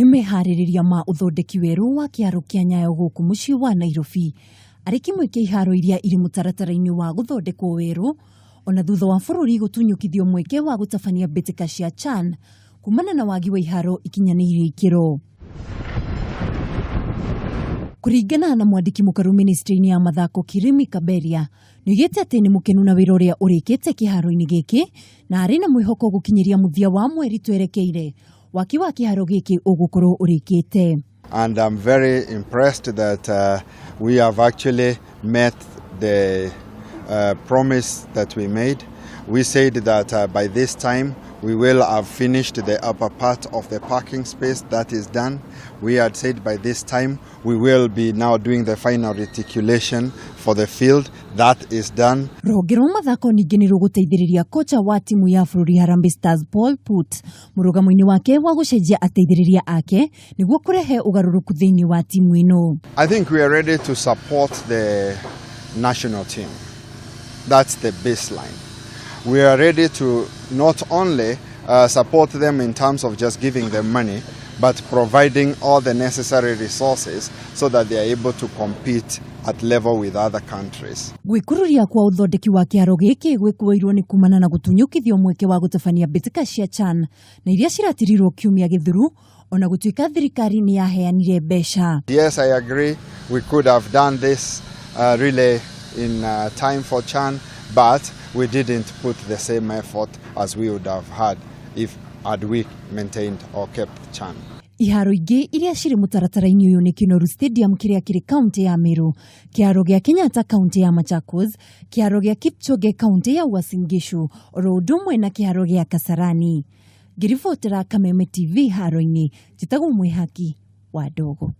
Nĩ meharĩrĩria ma ũthondeki werũ wa kĩharo kĩa Nyayo gũkũ mũciĩ wa Nairobi, arĩ kĩmwe kĩa iharo iria irĩ mũtaratara-inĩ wa gũthondekwo werũ ona thutha wa bũrũri gũtunyũkithio mweke wa gũtabania mbĩtĩka cia CHAN kumana na wagi wa iharo ikinyanĩirie ikĩro. Kũringana na mwandĩki mũkaru ministry-inĩ ya mathako Kirimi Kaberia, nĩoigĩte atĩ nĩ mũkenu na wĩra ũrĩa ũrĩkĩte kĩharo-inĩ gĩkĩ na arĩ na mwĩhoko gũkinyĩria mũthia wa mweri twerekeire waki wa kĩharo gĩkĩ ũgũkorwo ũrĩkĩte. And I'm very impressed that we have actually met the promise that we made. We said that by this time we will have finished the upper part of the parking space. That is done. We had said by this time we will be now doing the final reticulation for the field. That is done. Rũhonge rwa mathako ningĩ nĩ rũgũteithĩrĩria kocha wa timu ya bũrũri Harambee Stars Paul Put mũrũgamo-inĩ wake wa gũcenjia ateithĩrĩria ake nĩguo kũrehe ũgarũrũku thĩinĩ wa timu ĩno. I think we are ready to support the national team. That's the baseline. We are ready to not only support them in terms of just giving them money, but providing all the necessary resources so that they are able to compete at level with other countries. Gwĩkururia kwa ũthondeki wa kĩharo gĩkĩ gwĩkũĩirwo nĩ kumana na gũtunyũkithio mweke wa gũtabania mbĩtĩka cia CHAN na iria ciratirirwo kiumia gĩthiru ona gũtuĩka thirikari nĩ yaheanire mbeca. Yes, I agree. We could have done this really in time for CHAN, but we didn't put the same effort as we would have had if had we maintained or kept CHAN. Iharo ingĩ iria cirĩ mũtaratara-inĩ ũyũ nĩ Kinoru Stadium kĩrĩa kĩrĩ kaunti ya Meru, kĩharo gĩa Kenyatta kaunti ya Machakos, kĩharo gĩa Kipchoge kaunti ya Uasin Gishu oro ũndũ ũmwe na kĩharo gĩa Kasarani. Ngĩribotera Kameme TV haro-inĩ, njĩtagwo Mwĩhaki wa Ndogo.